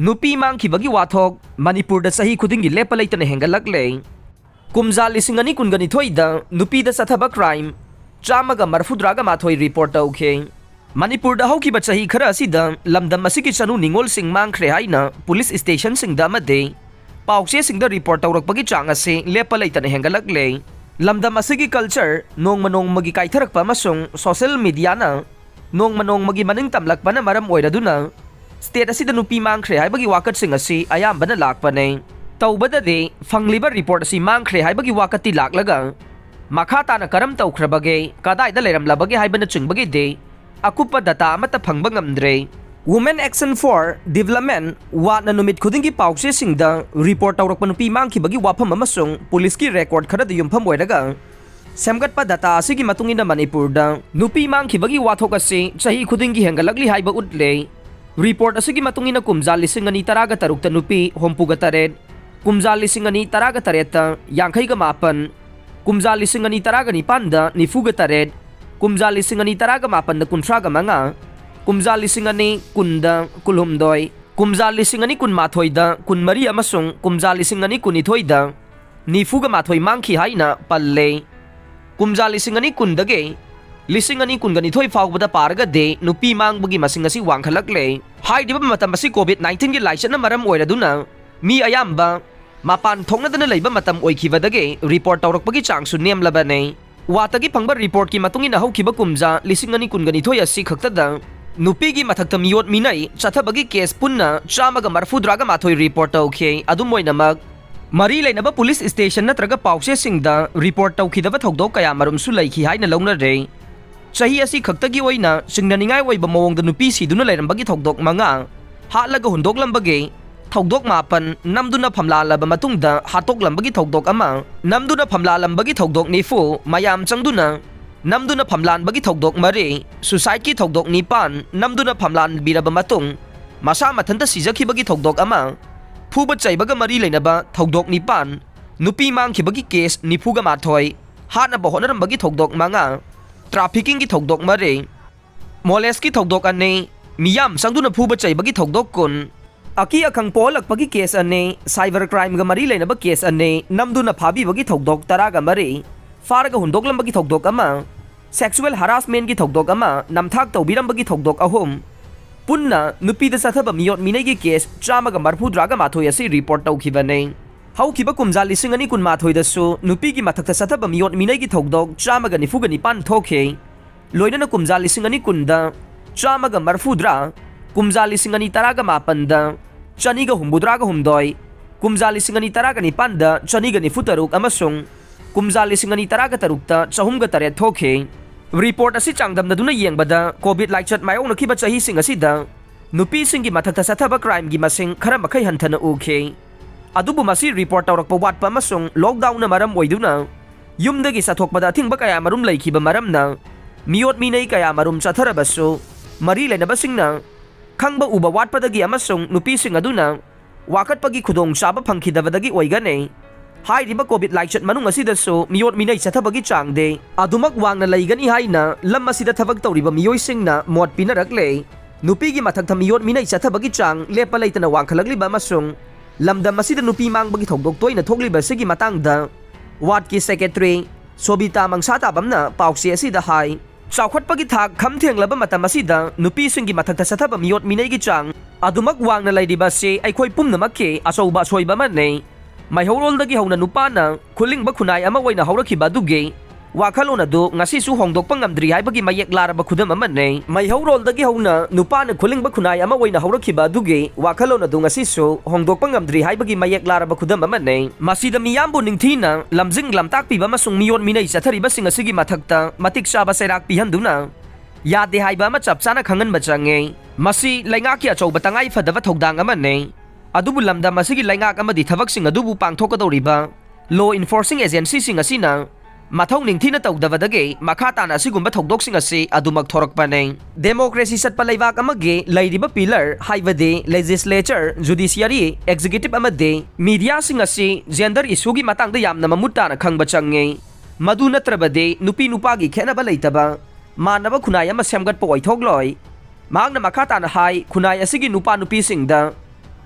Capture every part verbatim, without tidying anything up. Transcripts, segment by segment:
ꯅꯨꯄꯤ ꯃꯥꯡꯈꯤꯕꯒꯤ ꯋꯥꯊꯣꯛ ꯃꯅꯤꯄꯨꯔꯗ ꯆꯍꯤ ꯈꯨꯗꯤꯡꯒꯤ ꯂꯦꯞꯄ ꯂꯩꯇꯅ ꯍꯦꯟꯒꯠꯂꯛꯂꯦ꯫ ꯀꯨꯝꯖꯥ ꯂꯤꯁꯤꯡ ꯑꯅꯤ ꯀꯨꯟꯒ ꯅꯤꯊꯣꯏꯗ ꯅꯨꯄꯤꯗ ꯆꯠꯊꯕ crime ꯆꯥꯝꯃꯒ ꯃꯔꯐꯨꯇꯔꯥꯒ ꯃꯥꯊꯣꯏ report ꯇꯧꯈꯤ꯫ ꯃꯅꯤꯄꯨꯔꯗ ꯍꯧꯈꯤꯕ ꯆꯍꯤ ꯈꯔ ꯑꯁꯤꯗ ꯂꯝꯗꯝ ꯑꯁꯤꯒꯤ ꯆꯅꯨ ꯅꯤꯉꯣꯜꯁꯤꯡ ꯃꯥꯡꯈ꯭ꯔꯦ ꯍꯥꯏꯅ police stationꯁꯤꯡꯗ ꯑꯃꯗꯤ ꯄꯥꯎꯆꯦꯁꯤꯡꯗ report ꯇꯧꯔꯛꯄꯒꯤ ꯆꯥꯡ ꯑꯁꯤ ꯂꯦꯞꯄ ꯂꯩꯇꯅ ꯍꯦꯟꯒꯠꯂꯛꯂꯦ꯫ ꯂꯝꯗꯝ ꯑꯁꯤꯒꯤ culture ꯅꯣꯡꯃ ꯅꯣꯡꯃꯒꯤ ꯀꯥꯏꯊꯔꯛꯄ ꯑꯃꯁꯨꯡ social mediaꯅ ꯅꯣꯡꯃ ꯅꯣꯡꯃꯒꯤ ꯃꯅꯤꯡ ꯇꯝꯂꯛꯄꯅ ꯃꯔꯝ ꯑꯣꯏꯔꯗꯨꯅ state ꯑꯁꯤꯗ ꯅꯨꯄꯤ ꯃꯥꯡꯈ꯭ꯔꯦ ꯍꯥꯏꯕꯒꯤ ꯋꯥꯀꯠꯁꯤꯡ ꯑꯁꯤ ꯑꯌꯥꯝꯕꯅ ꯂꯥꯛꯄꯅꯦ꯫ ꯇꯧꯕꯗꯗꯤ ꯐꯪꯂꯤꯕ report ꯑꯁꯤ ꯃꯥꯡꯈ꯭ꯔꯦ ꯍꯥꯏꯕꯒꯤ ꯋꯥꯀꯠꯇꯤ ꯂꯥꯛꯂꯒ ꯃꯈꯥ ꯇꯥꯅ ꯀꯔꯝ ꯇꯧꯈ꯭ꯔꯕꯒꯦ, ꯀꯗꯥꯏꯗ ꯂꯩꯔꯝꯂꯕꯒꯦ ꯍꯥꯏꯕꯅꯆꯤꯡꯕꯒꯤꯗꯤ ꯑꯀꯨꯞꯄ data ꯑꯃꯠꯇ ꯐꯪꯕ ꯉꯝꯗ꯭ꯔꯦ꯫ Women Action for Development, ꯋꯥꯠꯅ ꯅꯨꯃꯤꯠ ꯈꯨꯗꯤꯡꯒꯤ ꯄꯥꯎꯆꯦꯁꯤꯡꯗ report ꯇꯧꯔꯛꯄ ꯅꯨꯄꯤ ꯃꯥꯡꯈꯤꯕꯒꯤ ꯋꯥꯐꯝ ꯑꯃꯁꯨꯡ policeꯀꯤ record ꯈꯔꯗ ꯌꯨꯝꯐꯝ ꯑꯣꯏꯔꯒ ꯁꯦꯝꯒꯠꯄ data ꯑꯁꯤꯒꯤ ꯃꯇꯨꯡ ꯏꯟꯅ ꯃꯅꯤꯄꯨꯔꯗ ꯅꯨꯄꯤ ꯃꯥꯡꯈꯤꯕꯒꯤ ꯋꯥꯊꯣꯛ ꯑꯁꯤ ꯆꯍꯤ ꯈꯨꯗꯤꯡꯒꯤ ꯍꯦꯟꯒꯠꯂꯛꯂꯤ ꯍꯥꯏꯕ ꯎꯠꯂꯦ꯫ Report ꯑꯁꯤꯒꯤ ꯃꯇꯨꯡ ꯏꯟꯅ ꯀꯨꯝꯖꯥ ꯂꯤꯁꯤꯡ ꯑꯅꯤ ꯇꯔꯥꯒ ꯇꯔꯨꯛꯇ ꯅꯨꯄꯤ ꯍꯨꯝꯐꯨꯒ ꯇꯔꯦꯠ, ꯀꯨꯝꯖꯥ ꯂꯤꯁꯤꯡ ꯑꯅꯤ ꯇꯔꯥꯒ ꯇꯔꯦꯠꯇ ꯌꯥꯡꯈꯩꯒ ꯃꯥꯄꯟ, ꯀꯨꯝꯖꯥ ꯂꯤꯁꯤꯡ ꯑꯅꯤ ꯇꯔꯥꯒ ꯅꯤꯄꯥꯟꯗ ꯅꯤꯐꯨꯒ ꯇꯔꯦꯠ, ꯀꯨꯝꯖꯥ ꯂꯤꯁꯤꯡ ꯑꯅꯤ ꯇꯔꯥꯒ ꯃꯥꯄꯟꯗ ꯀꯨꯟꯊ꯭ꯔꯥꯒ ꯃꯉꯥ, ꯀꯨꯝꯖꯥ ꯂꯤꯁꯤꯡ ꯑꯅꯤ ꯀꯨꯟꯗ ꯀꯨꯟꯍꯨꯝꯗꯣꯏ, ꯀꯨꯝꯖꯥ ꯂꯤꯁꯤꯡ ꯑꯅꯤ ꯀꯨꯟꯃꯥꯊꯣꯏꯗ ꯀꯨꯟꯃꯔꯤ ꯑꯃꯁꯨꯡ ꯀꯨꯝꯖꯥ ꯂꯤꯁꯤꯡ ꯑꯅꯤ ꯀꯨꯟꯅꯤꯊꯣꯏꯗ ꯅꯤꯐꯨꯒ ꯃꯥꯊꯣꯏ ꯃꯥꯡꯈꯤ ꯍꯥꯏꯅ ꯄꯜꯂꯦ꯫ ꯀꯨꯝꯖꯥ ꯂꯤꯁꯤꯡ ꯑꯅꯤ ꯀꯨꯟꯗꯒꯤ ꯂꯤꯁꯤꯡ ꯑꯅꯤ ꯀꯨꯟꯒ ꯅꯤꯊꯣꯏ ꯐꯥꯎꯕꯗ ꯄꯥꯔꯒꯗꯤ ꯅꯨꯄꯤ ꯃꯥꯡꯕꯒꯤ ꯃꯁꯤꯡ ꯑꯁꯤ ꯋꯥꯡꯈꯠꯂꯛꯂꯦ꯫ ꯍꯥꯏꯔꯤꯕ ꯃꯇꯝ ꯑꯁꯤ COVID nineteenꯒꯤ ꯂꯥꯏꯆꯠꯅ ꯃꯔꯝ ꯑꯣꯏꯔꯗꯨꯅ ꯃꯤ ꯑꯌꯥꯝꯕ ꯃꯄꯥꯟ ꯊꯣꯛꯅꯗꯅ ꯂꯩꯕ ꯃꯇꯝ ꯑꯣꯏꯈꯤꯕꯗꯒꯤ report ꯇꯧꯔꯛꯄꯒꯤ ꯆꯥꯡꯁꯨ ꯅꯦꯝꯂꯕꯅꯤ꯫ ꯋꯥꯇꯒꯤ ꯐꯪꯕ reportꯀꯤ ꯃꯇꯨꯡ ꯏꯟꯅ ꯍꯧꯈꯤꯕ ꯀꯨꯝꯖꯥ ꯂꯤꯁꯤꯡ ꯑꯅꯤ ꯀꯨꯟꯒ ꯅꯤꯊꯣꯏ ꯑꯁꯤ ꯈꯛꯇꯗ ꯅꯨꯄꯤꯒꯤ ꯃꯊꯛꯇ ꯃꯤꯑꯣꯠ ꯃꯤꯅꯩ ꯆꯠꯊꯕꯒꯤ case ꯄꯨꯟꯅ ꯆꯥꯝꯃꯒ ꯃꯔꯐꯨꯇꯔꯥꯒ ꯃꯥꯊꯣꯏ report ꯇꯧꯈꯤ꯫ ꯑꯗꯨꯝ ꯑꯣꯏꯅꯃꯛ, ꯃꯔꯤ ꯂꯩꯅꯕ police station ꯅꯠꯇ꯭ꯔꯒ ꯄꯥꯎꯆꯦꯁꯤꯡꯗ report ꯇꯧꯈꯤꯗꯕ ꯊꯧꯗꯣꯛ ꯀꯌꯥꯃꯔꯨꯝꯁꯨ ꯂꯩꯈꯤ ꯍꯥꯏꯅ ꯂꯧꯅꯔꯦ꯫ ꯆꯍꯤ ꯑꯁꯤ ꯈꯛꯇꯒꯤ ꯑꯣꯏꯅ ꯆꯤꯡꯅꯅꯤꯡꯉꯥꯏ ꯑꯣꯏꯕ ꯃꯑꯣꯡꯗ ꯅꯨꯄꯤ ꯁꯤꯗꯨꯅ ꯂꯩꯔꯝꯕꯒꯤ ꯊꯧꯗꯣꯛ ꯃꯉꯥ, ꯍꯥꯠꯂꯒ ꯍꯨꯟꯗꯣꯛꯂꯝꯕꯒꯤ ꯊꯧꯗꯣꯛ ꯃꯥꯄꯟ, ꯅꯝꯗꯨꯅ ꯐꯝꯂꯥꯜꯂꯕ ꯃꯇꯨꯡꯗ ꯍꯥꯠꯇꯣꯛꯂꯝꯕꯒꯤ ꯊꯧꯗꯣꯛ ꯑꯃ, ꯅꯝꯗꯨꯅ ꯐꯝꯂꯥꯜꯂꯝꯕꯒꯤ ꯊꯧꯗꯣꯛ ꯅꯤꯐꯨ, ꯃꯌꯥꯝ ꯆꯪꯗꯨꯅ ꯅꯝꯗꯨꯅ ꯐꯝꯂꯥꯟꯕꯒꯤ ꯊꯧꯗꯣꯛ ꯃꯔꯤ, suicideꯀꯤ ꯊꯧꯗꯣꯛ ꯅꯤꯄꯥꯟ, ꯅꯝꯗꯨꯅ ꯐꯝꯂꯥꯟꯕꯤꯔꯕ ꯃꯇꯨꯡ ꯃꯁꯥ ꯃꯊꯟꯇ ꯁꯤꯖꯈꯤꯕꯒꯤ ꯊꯧꯗꯣꯛ ꯑꯃ, ꯐꯨꯕ ꯆꯩꯕꯒ ꯃꯔꯤ ꯂꯩꯅꯕ ꯊꯧꯗꯣꯛ ꯅꯤꯄꯥꯟ, ꯅꯨꯄꯤ ꯃꯥꯡꯈꯤꯕꯒꯤ case ꯅꯤꯐꯨꯒ ꯃꯥꯊꯣꯏ, ꯍꯥꯠꯅꯕ ꯍꯣꯠꯅꯔꯝꯕꯒꯤ ꯊꯧꯗꯣꯛ ꯃꯉꯥ, traffickingꯒꯤ ꯊꯧꯗꯣꯛ ꯃꯔꯤ, molestꯀꯤ ꯊꯧꯗꯣꯛ ꯑꯅꯤ, ꯃꯤꯌꯥꯝ ꯆꯪꯗꯨꯅ ꯐꯨꯕ ꯆꯩꯕꯒꯤ ꯊꯧꯗꯣꯛ ꯀꯨꯟ, ꯑꯀꯤ ꯑꯈꯪ ꯄꯣꯛꯍꯜꯂꯛꯄꯒꯤ ꯀꯦꯁ ꯑꯅꯤ, ꯁꯥꯏꯕꯔ ꯀ꯭ꯔꯥꯏꯝꯒ ꯃꯔꯤ ꯂꯩꯅꯕ ꯀꯦꯁ ꯑꯅꯤ, ꯅꯝꯗꯨꯅ ꯐꯥꯕꯤꯕꯒꯤ ꯊꯧꯗꯣꯛ ꯇꯔꯥꯒ ꯃꯔꯤ, ꯐꯥꯔꯒ ꯍꯨꯟꯗꯣꯛꯂꯝꯕꯒꯤ ꯊꯧꯗꯣꯛ ꯑꯃ, ꯁꯦꯛꯁꯨꯑꯦꯜ ꯍꯔꯥꯁꯃꯦꯟꯒꯤ ꯊꯧꯗꯣꯛ ꯑꯃ, ꯅꯝꯊꯥꯛ ꯇꯧꯕꯤꯔꯝꯕꯒꯤ ꯊꯧꯗꯣꯛ ꯑꯍꯨꯝ, ꯄꯨꯟꯅ ꯅꯨꯄꯤꯗ ꯆꯠꯊꯕ ꯃꯤꯑꯣꯠ ꯃꯤꯅꯩꯒꯤ ꯀꯦꯁ ꯆꯥꯝꯃꯒ ꯃꯔꯐꯨꯇꯔꯥꯒ ꯃꯥꯊꯣꯏ ꯑꯁꯤ ꯔꯤꯄꯣꯔꯠ ꯇꯧꯈꯤꯕꯅꯤ꯫ ꯍꯧꯈꯤꯕ ꯀꯨꯝꯖꯥ ꯂꯤꯁꯤꯡ ꯑꯅꯤ ꯀꯨꯟꯃꯥꯊꯣꯏꯗꯁꯨ ꯅꯨꯄꯤꯒꯤ ꯃꯊꯛꯇ ꯆꯠꯊꯕ ꯃꯤꯑꯣꯠ ꯃꯤꯅꯩꯒꯤ ꯊꯧꯗꯣꯛ ꯆꯥꯝꯃꯒ ꯅꯤꯐꯨꯒ ꯅꯤꯄꯥꯟ ꯊꯣꯛꯈꯤ꯫ ꯂꯣꯏꯅꯅ ꯀꯨꯝꯖꯥ ꯂꯤꯁꯤꯡ ꯑꯅꯤ ꯀꯨꯟꯗ ꯆꯥꯝꯃꯒ ꯃꯔꯐꯨꯇꯔꯥ, ꯀꯨꯝꯖꯥ ꯂꯤꯁꯤꯡ ꯑꯅꯤ ꯇꯔꯥꯒ ꯃꯥꯄꯟꯗ ꯆꯅꯤꯒ ꯍꯨꯝꯐꯨꯇꯔꯥꯒ ꯍꯨꯝꯗꯣꯏ, ꯀꯨꯝꯖꯥ ꯂꯤꯁꯤꯡ ꯑꯅꯤ ꯇꯔꯥꯒ ꯅꯤꯄꯥꯟꯗ ꯆꯅꯤꯒ ꯅꯤꯐꯨ ꯇꯔꯨꯛ ꯑꯃꯁꯨꯡ ꯀꯨꯝꯖꯥ ꯂꯤꯁꯤꯡ ꯑꯅꯤ ꯇꯔꯥꯒ ꯇꯔꯨꯛꯇ ꯆꯍꯨꯝꯒ ꯇꯔꯦꯠ ꯊꯣꯛꯈꯤ꯫ ꯔꯤꯄꯣꯔꯠ ꯑꯁꯤ ꯆꯥꯡꯗꯝꯅꯗꯨꯅ ꯌꯦꯡꯕꯗ, ꯀꯣꯚꯤꯗ ꯂꯥꯏꯆꯠ ꯃꯥꯌꯣꯛꯅꯈꯤꯕ ꯆꯍꯤꯁꯤꯡ ꯑꯁꯤꯗ ꯅꯨꯄꯤꯁꯤꯡꯒꯤ ꯃꯊꯛꯇ ꯆꯠꯊꯕ ꯀ꯭ꯔꯥꯏꯝꯒꯤ ꯃꯁꯤꯡ ꯈꯔ ꯃꯈꯩ ꯍꯟꯊꯅ ꯎꯈꯤ꯫ ꯑꯗꯨꯕꯨ ꯃꯁꯤ ꯔꯤꯄꯣꯔꯠ ꯇꯧꯔꯛꯄ ꯋꯥꯠꯄ ꯑꯃꯁꯨꯡ ꯂꯣꯛꯗꯥꯎꯟꯅ ꯃꯔꯝ ꯑꯣꯏꯗꯨꯅ ꯌꯨꯝꯗꯒꯤ ꯆꯠꯊꯣꯛꯄꯗ ꯑꯊꯤꯡꯕ ꯀꯌꯥ ꯃꯔꯨꯝ ꯂꯩꯈꯤꯕ ꯃꯔꯝꯅ ꯃꯤꯑꯣꯠ ꯃꯤꯅꯩ ꯀꯌꯥ ꯃꯔꯨꯝ ꯆꯠꯊꯔꯕꯁꯨ, ꯃꯔꯤ ꯂꯩꯅꯕꯁꯤꯡꯅ ꯈꯪꯕ ꯎꯕ ꯋꯥꯠꯄꯗꯒꯤ ꯑꯃꯁꯨꯡ ꯅꯨꯄꯤꯁꯤꯡ ꯑꯗꯨꯅ ꯋꯥꯀꯠꯄꯒꯤ ꯈꯨꯗꯣꯡꯆꯥꯕ ꯐꯪꯈꯤꯗꯕꯗꯒꯤ ꯑꯣꯏꯒꯅꯤ꯫ ꯍꯥꯏꯔꯤꯕ ꯀꯣꯚꯤꯗ ꯂꯥꯏꯆꯠ ꯃꯅꯨꯡ ꯑꯁꯤꯗꯁꯨ ꯃꯤꯑꯣꯠ ꯃꯤꯅꯩ ꯆꯠꯊꯕꯒꯤ ꯆꯥꯡꯗꯤ ꯑꯗꯨꯃꯛ ꯋꯥꯡꯅ ꯂꯩꯒꯅꯤ ꯍꯥꯏꯅ ꯂꯝ ꯑꯁꯤꯗ ꯊꯕꯛ ꯇꯧꯔꯤꯕ ꯃꯤꯑꯣꯏꯁꯤꯡꯅ ꯃꯣꯠ ꯄꯤꯅꯔꯛꯂꯦ꯫ ꯅꯨꯄꯤꯒꯤ ꯃꯊꯛꯇ ꯃꯤꯑꯣꯠ ꯃꯤꯅꯩ ꯆꯠꯊꯕꯒꯤ ꯆꯥꯡ ꯂꯦꯞꯄ ꯂꯩꯇꯅ ꯋꯥꯡꯈꯠꯂꯛꯂꯤꯕ ꯑꯃꯁꯨꯡ ꯂꯝꯗꯝ ꯑꯁꯤꯗ ꯅꯨꯄꯤ ꯃꯥꯡꯕꯒꯤ ꯊꯧꯗꯣꯛ ꯇꯣꯏꯅ ꯊꯣꯛꯂꯤꯕ ꯑꯁꯤꯒꯤ ꯃꯇꯥꯡꯗ ꯋꯥꯔꯗꯀꯤ ꯁꯦꯀ꯭ꯔꯦꯇꯔꯤ ꯁꯣꯕꯤꯇꯥ ꯃꯪꯁꯥꯇꯥꯕꯝꯅ ꯄꯥꯎꯆꯦ ꯑꯁꯤꯗ ꯍꯥꯏ, ꯆꯥꯎꯈꯠꯄꯒꯤ ꯊꯥꯛ ꯈꯝ ꯊꯦꯡꯂꯕ ꯃꯇꯝ ꯑꯁꯤꯗ ꯅꯨꯄꯤꯁꯤꯡꯒꯤ ꯃꯊꯛꯇ ꯆꯠꯊꯕ ꯃꯤꯑꯣꯠ ꯃꯤꯅꯩꯒꯤ ꯆꯥꯡ ꯑꯗꯨꯃꯛ ꯋꯥꯡꯅ ꯂꯩꯔꯤꯕ ꯑꯁꯤ ꯑꯩꯈꯣꯏ ꯄꯨꯝꯅꯃꯛꯀꯤ ꯑꯆꯧꯕ ꯑꯁꯣꯏꯕ ꯑꯃꯅꯤ꯫ ꯃꯩꯍꯧꯔꯣꯜꯗꯒꯤ ꯍꯧꯅ ꯅꯨꯄꯥꯅ ꯈꯨꯂꯤꯡꯕ ꯈꯨꯟꯅꯥꯏ ꯑꯃ ꯑꯣꯏꯅ ꯍꯧꯔꯛꯈꯤꯕ ꯑꯗꯨꯒꯤ ꯋꯥꯈꯜꯂꯣꯟ ꯑꯗꯨ ꯉꯁꯤꯁꯨ ꯍꯣꯡꯗꯣꯛꯄ ꯉꯝꯗ꯭ꯔꯤ ꯍꯥꯏꯕꯒꯤ ꯃꯌꯦꯛ ꯂꯥꯔꯕ ꯈꯨꯗꯝ ꯑꯃꯅꯤ꯫ ꯃꯩꯍꯧꯔꯣꯜꯗꯒꯤ ꯍꯧꯅ ꯅꯨꯄꯥꯅ ꯈꯨꯂꯤꯡꯕ ꯈꯨꯟꯅꯥꯏ ꯑꯃ ꯑꯣꯏꯅ ꯍꯧꯔꯛꯈꯤꯕ ꯑꯗꯨꯒꯤ ꯋꯥꯈꯜꯂꯣꯟ ꯑꯗꯨ ꯉꯁꯤꯁꯨ ꯍꯣꯡꯗꯣꯛꯄ ꯉꯝꯗ꯭ꯔꯤ ꯍꯥꯏꯕꯒꯤ ꯃꯌꯦꯛ ꯂꯥꯔꯕ ꯈꯨꯗꯝ ꯑꯃꯅꯤ꯫ ꯃꯁꯤꯗ ꯃꯤꯌꯥꯝꯕꯨ ꯅꯤꯡꯊꯤꯅ ꯂꯝꯖꯤꯡ ꯂꯝꯇꯥꯛꯄꯤꯕ ꯑꯃꯁꯨꯡ ꯃꯤꯑꯣꯠ ꯃꯤꯅꯩ ꯆꯠꯊꯔꯤꯕꯁꯤꯡ ꯑꯁꯤꯒꯤ ꯃꯊꯛꯇ ꯃꯇꯤꯛ ꯆꯥꯕ ꯆꯩꯔꯥꯛ ꯄꯤꯍꯟꯗꯨꯅ ꯌꯥꯗꯦ ꯍꯥꯏꯕ ꯑꯃ ꯆꯞ ꯆꯥꯅ ꯈꯪꯍꯟꯕ ꯆꯪꯉꯤ꯫ ꯃꯁꯤ ꯂꯩꯉꯥꯛꯀꯤ ꯑꯆꯧꯕ ꯇꯉꯥꯏ ꯐꯗꯕ ꯊꯧꯗꯥꯡ ꯑꯃꯅꯤ꯫ ꯑꯗꯨꯕꯨ ꯂꯝꯗꯝ ꯑꯁꯤꯒꯤ ꯂꯩꯉꯥꯛ ꯑꯃꯗꯤ ꯊꯕꯛꯁꯤꯡ ꯑꯗꯨꯕꯨ ꯄꯥꯡꯊꯣꯛꯀꯗꯧꯔꯤꯕ ꯂꯣ ꯏꯟꯐꯣꯔꯁꯤꯡ ꯑꯦꯖꯦꯟꯁꯤꯁꯤꯡ ꯑꯁꯤꯅ ꯃꯊꯧ ꯅꯤꯡꯊꯤꯅ ꯇꯧꯗꯕꯗꯒꯤ ꯃꯈꯥ ꯇꯥꯅ ꯑꯁꯤꯒꯨꯝꯕ ꯊꯧꯗꯣꯛꯁꯤꯡ ꯑꯁꯤ ꯑꯗꯨꯃꯛ ꯊꯣꯔꯛꯄꯅꯤ꯫ ꯗꯦꯃꯣꯀ꯭ꯔꯦꯁꯤ ꯆꯠꯄ ꯂꯩꯕꯥꯛ ꯑꯃꯒꯤ ꯂꯩꯔꯤꯕ ꯄꯤꯂꯔ, ꯍꯥꯏꯕꯗꯤ ꯂꯦꯖꯤꯁꯂꯦꯆꯔ, ꯖꯨꯗꯤꯁꯤꯌꯔꯤ, ꯑꯦꯛꯖꯤꯀ꯭ꯌꯨꯇꯤꯕ ꯑꯃꯗꯤ ꯃꯤꯗꯤꯌꯥꯁꯤꯡ ꯑꯁꯤ ꯖꯦꯟꯗꯔ ꯏꯁꯨꯒꯤ ꯃꯇꯥꯡꯗ ꯌꯥꯝꯅ ꯃꯃꯨꯠ ꯇꯥꯅ ꯈꯪꯕ ꯆꯪꯉꯤ꯫ ꯃꯗꯨ ꯅꯠꯇ꯭ꯔꯕꯗꯤ ꯅꯨꯄꯤ ꯅꯨꯄꯥꯒꯤ ꯈꯦꯠꯅꯕ ꯂꯩꯇꯕ ꯃꯥꯟꯅꯕ ꯈꯨꯟꯅꯥꯏ ꯑꯃ ꯁꯦꯝꯒꯠꯄ ꯑꯣꯏꯊꯣꯛꯂꯣꯏ꯫ ꯃꯍꯥꯛꯅ ꯃꯈꯥ ꯇꯥꯅ ꯍꯥꯏ, ꯈꯨꯟꯅꯥꯏ ꯑꯁꯤꯒꯤ ꯅꯨꯄꯥ ꯅꯨꯄꯤꯁꯤꯡꯗ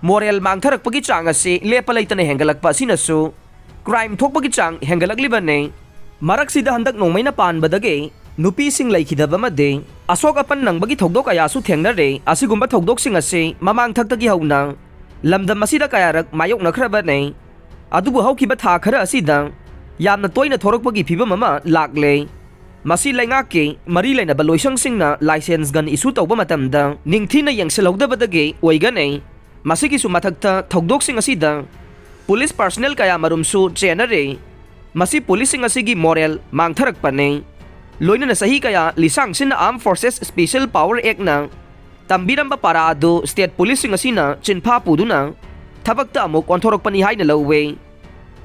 ꯃꯣꯔꯦꯜ ꯃꯥꯡꯊꯔꯛꯄꯒꯤ ꯆꯥꯡ ꯑꯁꯤ ꯂꯦꯞꯄ ꯂꯩꯇꯅ ꯍꯦꯟꯒꯠꯂꯛꯄ ꯑꯁꯤꯅꯁꯨ ꯀ꯭ꯔꯥꯏꯝ ꯊꯣꯛꯄꯒꯤ ꯆꯥꯡ ꯍꯦꯟꯒꯠꯂꯛꯂꯤꯕꯅꯤ꯫ ꯃꯔꯛꯁꯤꯗ ꯍꯟꯗꯛ ꯅꯣꯡꯃꯩꯅ ꯄꯥꯟꯕꯗꯒꯤ ꯅꯨꯄꯤꯁꯤꯡ ꯂꯩꯈꯤꯗꯕ ꯑꯃꯗꯤ ꯑꯁꯣꯛ ꯑꯄꯟ ꯅꯪꯕꯒꯤ ꯊꯧꯗꯣꯛ ꯀꯌꯥꯁꯨ ꯊꯦꯡꯅꯔꯦ꯫ ꯑꯁꯤꯒꯨꯝꯕ ꯊꯧꯗꯣꯛꯁꯤꯡ ꯑꯁꯤ ꯃꯃꯥꯡ ꯊꯛꯇꯒꯤ ꯍꯧꯅ ꯂꯝꯗꯝ ꯑꯁꯤꯗ ꯀꯌꯥꯔꯛ ꯃꯥꯌꯣꯛꯅꯈ꯭ꯔꯕꯅꯤ꯫ ꯑꯗꯨꯕꯨ ꯍꯧꯈꯤꯕ ꯊꯥ ꯈꯔ ꯑꯁꯤꯗ ꯌꯥꯝꯅ ꯇꯣꯏꯅ ꯊꯣꯔꯛꯄꯒꯤ ꯐꯤꯕꯝ ꯑꯃ ꯂꯥꯛꯂꯦ꯫ ꯃꯁꯤ ꯂꯩꯉꯥꯛꯀꯤ ꯃꯔꯤ ꯂꯩꯅꯕ ꯂꯣꯏꯁꯪꯁꯤꯡꯅ ꯂꯥꯏꯁꯦꯟꯁ ꯒꯟ ꯏꯁꯨ ꯇꯧꯕ ꯃꯇꯝꯗ ꯅꯤꯡꯊꯤꯅ ꯌꯦꯡꯁꯤꯜꯍꯧꯗꯕꯗꯒꯤ ꯑꯣꯏꯒꯅꯤ꯫ ꯃꯁꯤꯒꯤꯁꯨ ꯃꯊꯛꯇ ꯊꯧꯗꯣꯛꯁꯤꯡ ꯑꯁꯤꯗ ꯄꯨꯂꯤꯁ ꯄꯥꯔꯁꯅꯦꯜ ꯀꯌꯥ ꯃꯔꯨꯝꯁꯨ ꯆꯦꯟꯅꯔꯦ꯫ ꯃꯁꯤ ꯄꯨꯂꯤꯁꯁꯤꯡ ꯑꯁꯤꯒꯤ ꯃꯣꯔꯦꯜ ꯃꯥꯡꯊꯔꯛꯄꯅꯤ꯫ ꯂꯣꯏꯅꯅ ꯆꯍꯤ ꯀꯌꯥ ꯂꯤꯁꯥꯡꯁꯤꯟꯅ Armed Forces Special Power Actꯅ ꯇꯝꯕꯤꯔꯝꯕ ꯄꯥꯔꯥ ꯑꯗꯨ ꯁ꯭ꯇꯦꯠ ꯄꯨꯂꯤꯁꯁꯤꯡ ꯑꯁꯤꯅ ꯆꯤꯟꯐꯥ ꯄꯨꯗꯨꯅ ꯊꯕꯛꯇ ꯑꯃꯨꯛ ꯑꯣꯟꯊꯣꯔꯛꯄꯅꯤ ꯍꯥꯏꯅ ꯂꯧꯋꯦ꯫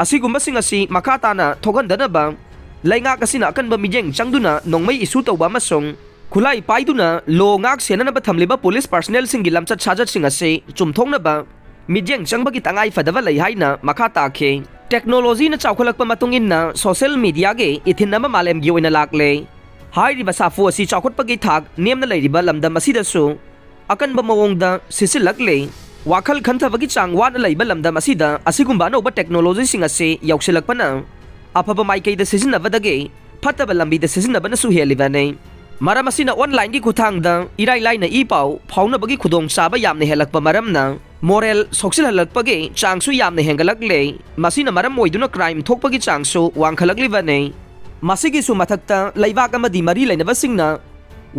ꯑꯁꯤꯒꯨꯝꯕꯁꯤꯡ ꯑꯁꯤ ꯃꯈꯥ ꯇꯥꯅ ꯊꯣꯛꯍꯟꯗꯅꯕ ꯂꯩꯉꯥꯛ ꯑꯁꯤꯅ ꯑꯀꯟꯕ ꯃꯤꯠꯌꯦꯡ ꯆꯪꯗꯨꯅ ꯅꯣꯡꯃꯩ ꯏꯁꯨ ꯇꯧꯕ ꯑꯃꯁꯨꯡ ꯈꯨꯠꯂꯥꯏ ꯄꯥꯏꯗꯨꯅ ꯂꯣ ꯉꯥꯛ ꯁꯦꯟꯅꯅꯕ ꯊꯝꯂꯤꯕ ꯄꯨꯂꯤꯁ ꯄꯥꯔꯁꯅꯦꯜꯁꯤꯡꯒꯤ ꯂꯝꯆꯠ ꯁꯥꯖꯠꯁꯤꯡ ꯑꯁꯤ ꯆꯨꯝꯊꯣꯛꯅꯕ ꯃꯤꯠꯌꯦꯡ ꯆꯪꯕꯒꯤ ꯇꯉꯥꯏ ꯐꯗꯕ ꯂꯩ ꯍꯥꯏꯅ ꯃꯈꯥ ꯇꯥꯈꯤ꯫ ꯇꯦꯛꯅꯣꯂꯣꯖꯤꯅ ꯆꯥꯎꯈꯠꯂꯛꯄ ꯃꯇꯨꯡ ꯏꯟꯅ ꯁꯣꯁꯦꯜ ꯃꯤꯗꯤꯌꯥꯒꯤ ꯏꯊꯤꯟ ꯑꯃ ꯃꯥꯂꯦꯝꯒꯤ ꯑꯣꯏꯅ ꯂꯥꯛꯂꯦ꯫ ꯍꯥꯏꯔꯤꯕ ꯁꯥꯐꯨ ꯑꯁꯤ ꯆꯥꯎꯈꯠꯄꯒꯤ ꯊꯥꯛ ꯅꯦꯝꯅ ꯂꯩꯔꯤꯕ ꯂꯝꯗꯝ ꯑꯁꯤꯗꯁꯨ ꯑꯀꯟꯕ ꯃꯑꯣꯡꯗ ꯁꯤꯖꯤꯜꯂꯛꯂꯦ꯫ ꯋꯥꯈꯜ ꯈꯟꯊꯕꯒꯤ ꯆꯥꯡ ꯋꯥꯠꯅ ꯂꯩꯕ ꯂꯝꯗꯝ ꯑꯁꯤꯗ ꯑꯁꯤꯒꯨꯝꯕ ꯑꯅꯧꯕ ꯇꯦꯛꯅꯣꯂꯣꯖꯤꯁꯤꯡ ꯑꯁꯤ ꯌꯧꯁꯤꯜꯂꯛꯄꯅ ꯑꯐꯕ ꯃꯥꯏꯀꯩꯗ ꯁꯤꯖꯤꯟꯅꯕꯗꯒꯤ ꯐꯠꯇꯕ ꯂꯝꯕꯤꯗ ꯁꯤꯖꯤꯟꯅꯕꯅꯁꯨ ꯍꯦꯜꯂꯤꯕꯅꯤ꯫ ꯃꯔꯝ ꯑꯁꯤꯅ ꯑꯣꯟꯂꯥꯏꯟꯒꯤ ꯈꯨꯠꯊꯥꯡꯗ ꯏꯔꯥꯏ ꯂꯥꯏꯅ ꯏ ꯄꯥꯎ ꯐꯥꯎꯅꯕꯒꯤ ꯈꯨꯗꯣꯡꯆꯥꯕ ꯌꯥꯝꯅ ꯍꯦꯜꯂꯛꯄ ꯃꯔꯝꯅ ꯃꯣꯔꯦꯜ ꯁꯣꯛꯆꯤꯜꯍꯜꯂꯛꯄꯒꯤ ꯆꯥꯡꯁꯨ ꯌꯥꯝꯅ ꯍꯦꯟꯒꯠꯂꯛꯂꯦ꯫ ꯃꯁꯤꯅ ꯃꯔꯝ ꯑꯣꯏꯗꯨꯅ ꯀ꯭ꯔꯥꯏꯝ ꯊꯣꯛꯄꯒꯤ ꯆꯥꯡꯁꯨ ꯋꯥꯡꯈꯠꯂꯛꯂꯤꯕꯅꯤ꯫ ꯃꯁꯤꯒꯤꯁꯨ ꯃꯊꯛꯇ ꯂꯩꯕꯥꯛ ꯑꯃꯗꯤ ꯃꯔꯤ ꯂꯩꯅꯕꯁꯤꯡꯅ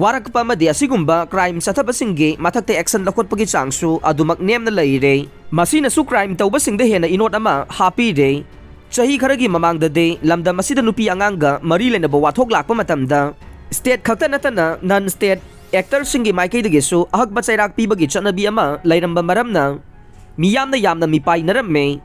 ꯋꯥꯔꯛꯄ ꯑꯃꯗꯤ ꯑꯁꯤꯒꯨꯝꯕ ꯀ꯭ꯔꯥꯏꯝ ꯆꯠꯊꯕꯁꯤꯡꯒꯤ ꯃꯊꯛꯇ ꯑꯦꯛꯁꯟ ꯂꯧꯈꯠꯄꯒꯤ ꯆꯥꯡꯁꯨ ꯑꯗꯨꯃꯛ ꯅꯦꯝꯅ ꯂꯩꯔꯦ꯫ ꯃꯁꯤꯅꯁꯨ ꯀ꯭ꯔꯥꯏꯝ ꯇꯧꯕꯁꯤꯡꯗ ꯍꯦꯟꯅ ꯏꯅꯣꯠ ꯑꯃ ꯍꯥꯞꯄꯤꯔꯦ꯫ ꯆꯍꯤ ꯈꯔꯒꯤ ꯃꯃꯥꯡꯗꯗꯤ ꯂꯝꯗꯝ ꯑꯁꯤꯗ ꯅꯨꯄꯤ ꯑꯉꯥꯡꯒ ꯃꯔꯤ ꯂꯩꯅꯕ ꯋꯥꯊꯣꯛ ꯂꯥꯛꯄ ꯃꯇꯝꯗ ꯁ꯭ꯇꯦꯠ ꯈꯛꯇ ꯅꯠꯇꯅ ꯅꯟ ꯁ꯭ꯇꯦꯠ ꯑꯦꯛꯇꯔꯁꯤꯡꯒꯤ ꯃꯥꯏꯀꯩꯗꯒꯤꯁꯨ ꯑꯍꯛꯄ ꯆꯩꯔꯥꯛ ꯄꯤꯕꯒꯤ ꯆꯠꯅꯕꯤ ꯑꯃ ꯂꯩꯔꯝꯕ ꯃꯔꯝꯅ ꯃꯤꯌꯥꯝꯅ ꯌꯥꯝꯅ ꯃꯤꯄꯥꯏꯅꯔꯝꯃꯦ꯫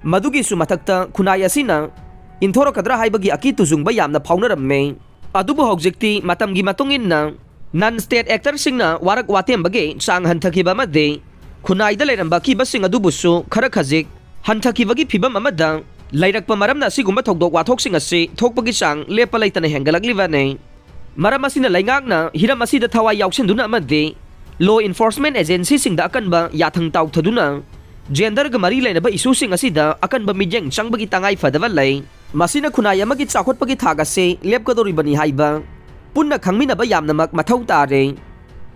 ꯃꯗꯨꯒꯤꯁꯨ ꯃꯊꯛꯇ ꯈꯨꯟꯅꯥꯏ ꯑꯁꯤꯅ ꯏꯟꯊꯣꯔꯛꯀꯗ꯭ꯔꯥ ꯍꯥꯏꯕꯒꯤ ꯑꯀꯤ ꯇꯨꯖꯨꯡꯕ ꯌꯥꯝꯅ ꯐꯥꯎꯅꯔꯝꯃꯦ꯫ ꯑꯗꯨꯕꯨ ꯍꯧꯖꯤꯛꯇꯤ ꯃꯇꯝꯒꯤ ꯃꯇꯨꯡ ꯏꯟꯅ ꯅꯟ ꯁ꯭ꯇꯦꯠ ꯑꯦꯛꯇꯔꯁꯤꯡꯅ ꯋꯥꯔꯛ ꯋꯥꯇꯦꯝꯕꯒꯤ ꯆꯥꯡ ꯍꯟꯊꯈꯤꯕ ꯑꯃꯗꯤ ꯈꯨꯟꯅꯥꯏꯗ ꯂꯩꯔꯝꯕ ꯑꯀꯤꯕꯁꯤꯡ ꯑꯗꯨꯕꯨꯁꯨ ꯈꯔ ꯈꯖꯤꯛ ꯍꯟꯊꯈꯤꯕꯒꯤ ꯐꯤꯕꯝ ꯑꯃꯗ ꯂꯩꯔꯛꯄ ꯃꯔꯝꯅ ꯑꯁꯤꯒꯨꯝꯕ ꯊꯧꯗꯣꯛ ꯋꯥꯊꯣꯛꯁꯤꯡ ꯑꯁꯤ ꯊꯣꯛꯄꯒꯤ ꯆꯥꯡ ꯂꯦꯞꯄ ꯂꯩꯇꯅ ꯍꯦꯟꯒꯠꯂꯛꯂꯤꯕꯅꯤ꯫ ꯃꯔꯝ ꯑꯁꯤꯅ ꯂꯩꯉꯥꯛꯅ ꯍꯤꯔꯝ ꯑꯁꯤꯗ ꯊꯋꯥꯏ ꯌꯥꯎꯁꯤꯟꯗꯨꯅ ꯑꯃꯗꯤ law enforcement agencyꯁꯤꯡꯗ ꯑꯀꯟꯕ ꯌꯥꯊꯪ ꯇꯥꯎꯊꯗꯨꯅ genderꯒ ꯃꯔꯤ ꯂꯩꯅꯕ issueꯁꯤꯡ ꯑꯁꯤꯗ ꯑꯀꯟꯕ ꯃꯤꯠꯌꯦꯡ ꯆꯪꯕꯒꯤ ꯇꯉꯥꯏ ꯐꯗꯕ ꯂꯩ꯫ ꯃꯁꯤꯅ ꯈꯨꯟꯅꯥꯏ ꯑꯃꯒꯤ ꯆꯥꯎꯈꯠꯄꯒꯤ ꯊꯥꯛ ꯑꯁꯤ ꯂꯦꯞꯀꯗꯧꯔꯤꯕꯅꯤ ꯍꯥꯏꯕ ꯄꯨꯟꯅ ꯈꯪꯃꯤꯟꯅꯕ ꯌꯥꯝꯅꯃꯛ ꯃꯊꯧ ꯇꯥꯔꯦ꯫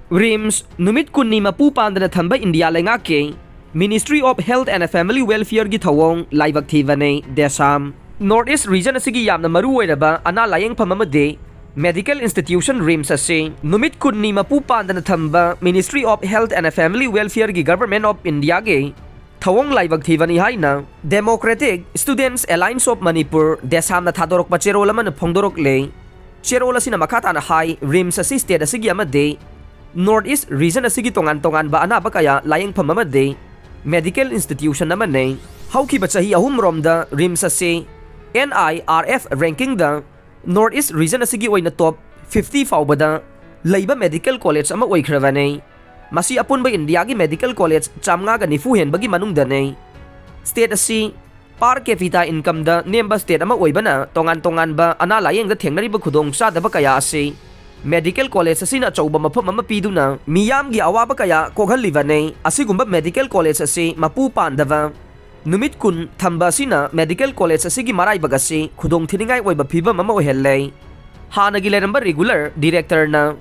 ꯔꯤꯝꯁ ꯅꯨꯃꯤꯠ ꯀꯨꯟꯅꯤ ꯃꯄꯨ ꯄꯥꯟꯗꯅ ꯊꯝꯕ ꯏꯟꯗꯤꯌꯥ ꯂꯩꯉꯥꯛꯀꯤ Ministry of Health and Family Welfareꯒꯤ ꯊꯧꯑꯣꯡ ꯂꯥꯏꯕꯛ ꯊꯤꯕꯅꯤ꯫ ꯗꯦꯁꯥꯝ꯫ North East region ꯑꯁꯤꯒꯤ ꯌꯥꯝꯅ ꯃꯔꯨ ꯑꯣꯏꯔꯕ ꯑꯅꯥ ꯂꯥꯌꯦꯡꯐꯝ ꯑꯃꯗꯤ medical institution RIMS ꯑꯁꯤ ꯅꯨꯃꯤꯠ ꯀꯨꯟꯅꯤ ꯃꯄꯨ ꯄꯥꯟꯗꯅ ꯊꯝꯕ Ministry of Health and Family Welfareꯒꯤ Government of Indiaꯒꯤ ꯊꯧꯑꯣꯡ ꯂꯥꯏꯕꯛ ꯊꯤꯕꯅꯤ ꯍꯥꯏꯅ Democratic Students Alliance of Manipur, ꯗꯦꯁꯥꯝꯅ ꯊꯥꯗꯣꯔꯛꯄ ꯆꯦꯔꯣꯜ ꯑꯃꯅ ꯐꯣꯡꯗꯣꯔꯛꯂꯦ꯫ ꯆꯦꯔꯣꯜ ꯑꯁꯤꯅ ꯃꯈꯥ ꯇꯥꯅ ꯍꯥꯏ, RIMS ꯑꯁꯤ state ꯑꯁꯤꯒꯤ ꯑꯃꯗꯤ North East region ꯑꯁꯤꯒꯤ ꯇꯣꯉꯥꯟ ꯇꯣꯉꯥꯟꯕ ꯑꯅꯥꯕ ꯀꯌꯥ ꯂꯥꯌꯦꯡꯐꯝ ꯑꯃꯗꯤ medical institution ꯑꯃꯅꯤ꯫ ꯍꯧꯈꯤꯕ ꯆꯍꯤ ꯑꯍꯨꯝꯔꯣꯝꯗ RIMS ꯑꯁꯤ NIRF rankingꯗ North East region ꯑꯁꯤꯒꯤ ꯑꯣꯏꯅ top fifty ꯐꯥꯎꯕꯗ ꯂꯩꯕ medical college ꯑꯃ ꯑꯣꯏꯈ꯭ꯔꯕꯅꯤ꯫ ꯃꯁꯤ ꯑꯄꯨꯟꯕ ꯏꯟꯗꯤꯌꯥꯒꯤ medical college ꯆꯥꯝꯃꯉꯥꯒ ꯅꯤꯐꯨ ꯍꯦꯟꯕꯒꯤ ꯃꯅꯨꯡꯗꯅꯤ꯫ State ꯑꯁꯤ per capita incomeꯗ ꯅꯦꯝꯕ state ꯑꯃ ꯑꯣꯏꯕꯅ ꯇꯣꯉꯥꯟ ꯇꯣꯉꯥꯟꯕ ꯑꯅꯥ ꯂꯥꯌꯦꯡꯗ ꯊꯦꯡꯅꯔꯤꯕ ꯈꯨꯗꯣꯡꯆꯥꯗꯕ ꯀꯌꯥ ꯑꯁꯤ medical college ꯑꯁꯤꯅ ꯑꯆꯧꯕ ꯃꯐꯝ ꯑꯃ ꯄꯤꯗꯨꯅ ꯃꯤꯌꯥꯝꯒꯤ ꯑꯋꯥꯕ ꯀꯌꯥ ꯀꯣꯛꯍꯜꯂꯤꯕꯅꯤ꯫ ꯑꯁꯤꯒꯨꯝꯕ medical college ꯑꯁꯤ ꯃꯄꯨ ꯄꯥꯟꯗꯕ ꯅꯨꯃꯤꯠ ꯀꯨꯟ ꯊꯝꯕ ꯑꯁꯤꯅ medical college ꯑꯁꯤꯒꯤ ꯃꯔꯥꯏꯕꯛ ꯑꯁꯤ ꯈꯨꯗꯣꯡꯊꯤꯅꯤꯡꯉꯥꯏ ꯑꯣꯏꯕ ꯐꯤꯕꯝ ꯑꯃ ꯑꯣꯏꯍꯜꯂꯦ꯫ ꯍꯥꯟꯅꯒꯤ ꯂꯩꯔꯝꯕ regular directorꯅ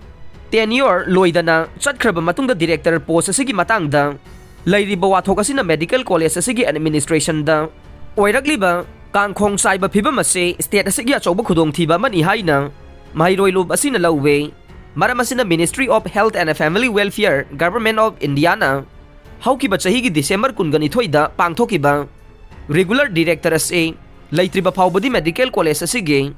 tenure ꯂꯣꯏꯗꯅ ꯆꯠꯈ꯭ꯔꯕ ꯃꯇꯨꯡꯗ director post ꯑꯁꯤꯒꯤ ꯃꯇꯥꯡꯗ ꯂꯩꯔꯤꯕ ꯋꯥꯊꯣꯛ ꯑꯁꯤꯅ medical college ꯑꯁꯤꯒꯤ administrationꯗ ꯑꯣꯏꯔꯛꯂꯤꯕ ꯀꯥꯡꯈꯣꯡ ꯆꯥꯏꯕ ꯐꯤꯕꯝ ꯑꯁꯤ state ꯑꯁꯤꯒꯤ ꯑꯆꯧꯕ ꯈꯨꯗꯣꯡꯊꯤꯕ ꯑꯃꯅꯤ ꯍꯥꯏꯅ ꯃꯍꯩꯔꯣꯏ ꯂꯨꯞ ꯑꯁꯤꯅ ꯂꯧꯋꯦ꯫ ꯃꯔꯝ ꯑꯁꯤꯅ Ministry of Health and Family Welfare, Government of Indiaꯅ ꯍꯧꯈꯤꯕ ꯆꯍꯤꯒꯤ December ꯀꯨꯟꯒ ꯅꯤꯊꯣꯏꯗ ꯄꯥꯡꯊꯣꯛꯈꯤꯕ regular director ꯑꯁꯤ ꯂꯩꯇ꯭ꯔꯤꯕ ꯐꯥꯎꯕꯗꯤ medical college ꯑꯁꯤꯒꯤ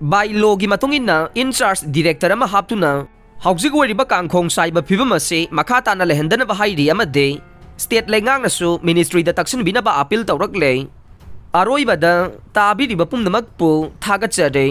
by lawꯒꯤ ꯃꯇꯨꯡ ꯏꯟꯅ in charge director ꯑꯃ ꯍꯥꯞꯇꯨꯅ ꯍꯧꯖꯤꯛ ꯑꯣꯏꯔꯤꯕ ꯀꯥꯡꯈꯣꯡ ꯆꯥꯏꯕ ꯐꯤꯕꯝ ꯑꯁꯤ ꯃꯈꯥ ꯇꯥꯅ ꯂꯩꯍꯟꯗꯅꯕ ꯍꯥꯏꯔꯤ ꯑꯃꯗꯤ state ꯂꯩꯉꯥꯛꯅꯁꯨ ministryꯗ ꯇꯛꯁꯤꯟꯕꯤꯅꯕ appeal ꯇꯧꯔꯛꯂꯦ꯫ ꯑꯔꯣꯏꯕꯗ ꯇꯥꯕꯤꯔꯤꯕ ꯄꯨꯝꯅꯃꯛꯄꯨ ꯊꯥꯒꯠꯆꯔꯤ꯫